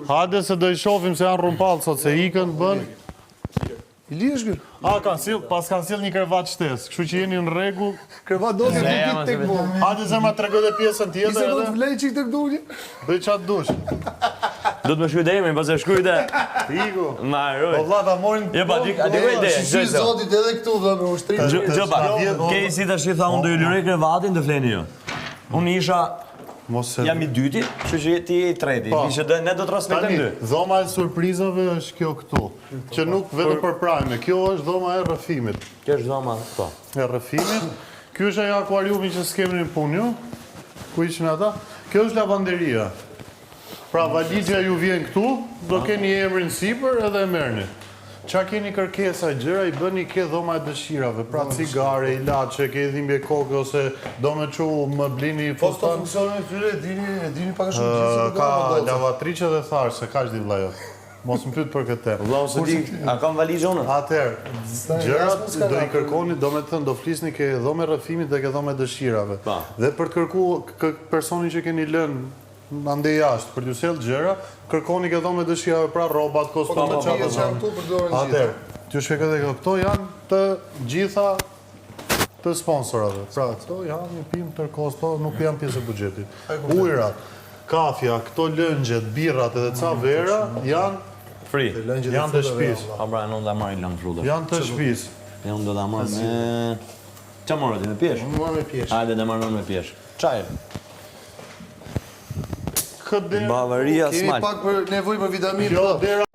Hajde se do i shofim se janë rrumpallë sot se ikën bën. I lirë është ky. A kanë sill, pas kanë sill një krevat shtesë, kështu që jeni në rregull. Krevat do të dy tek mua. Hajde zemra tregoj dhe pjesën tjetër edhe. do të vlej çik tek dulli. Bëj ça të dush. Do të më shkruaj emrin, pas e shkruaj dhe. Iku. Ma roj. Po vlla ta morin. Jo pa, di a di ide. Shyqyr zotit edhe këtu vlla me ushtri. Jo pa. Kejsi tash i tha unë do ju liroj krevatin të fleni ju. Unë isha Mos e... Jam i dyti, kështu që ti je i treti. Po. Ti që ne do të respektojmë dy. Dhoma e surprizave është kjo këtu, që nuk vetëm për prajme. Kjo është dhoma e rrëfimit. Kjo është dhoma, po. E rrëfimit. Ky është ai akuariumi që s'kemi në punë ju. Ku ishin ata? Kjo është lavanderia. Pra valixhja ju vjen këtu, do keni emrin sipër edhe e merrni. Ça keni kërkesa gjëra i bëni ke dhoma e dëshirave, pra cigare, ilaçe, ke dhimbje koke ose do me çu më blini Po këto fustan. funksionin e tyre e dini, e dini pak a shumë gjithë si Ë, Ka përdoren apo goca. lavatriçe dhe tharëse, kaq di vlla jot. Mos më pyet për këtë temë. Vlla unë s'e di, a kam valixhe unë? Atëherë, gjërat do i kërkoni, do me thënë, do flisni ke dhoma e rrëfimit dhe ke dhoma e dëshirave. Po. Dhe për të kërku kë personin që keni lënë Andej jashtë, për t'ju sjellë gjëra, kërkoni ke dhoma e dëshirave, pra rrobat, kostumet, po, çfarë do të thonë. Atëherë, t'ju shpjegoj edhe kjo, këto janë të gjitha të sponsorave. Pra, këto janë një pimë tërë kosto, nuk janë pjesë e buxhetit. Ujërat, kafja, këto lëngjet, birrat edhe ca vera janë free. Janë të shtëpisë. Po pra, unë do ta marr lëng fruta. Janë të shtëpisë. Ja unë do ta marr me Ça more ti me pjeshkë? Unë marr me pjeshkë. Hajde të marr me pjeshkë. Çaj. Këtë derë. Bavaria Kemi Smal. pak për nevojë për vitaminë Kjo B. dera.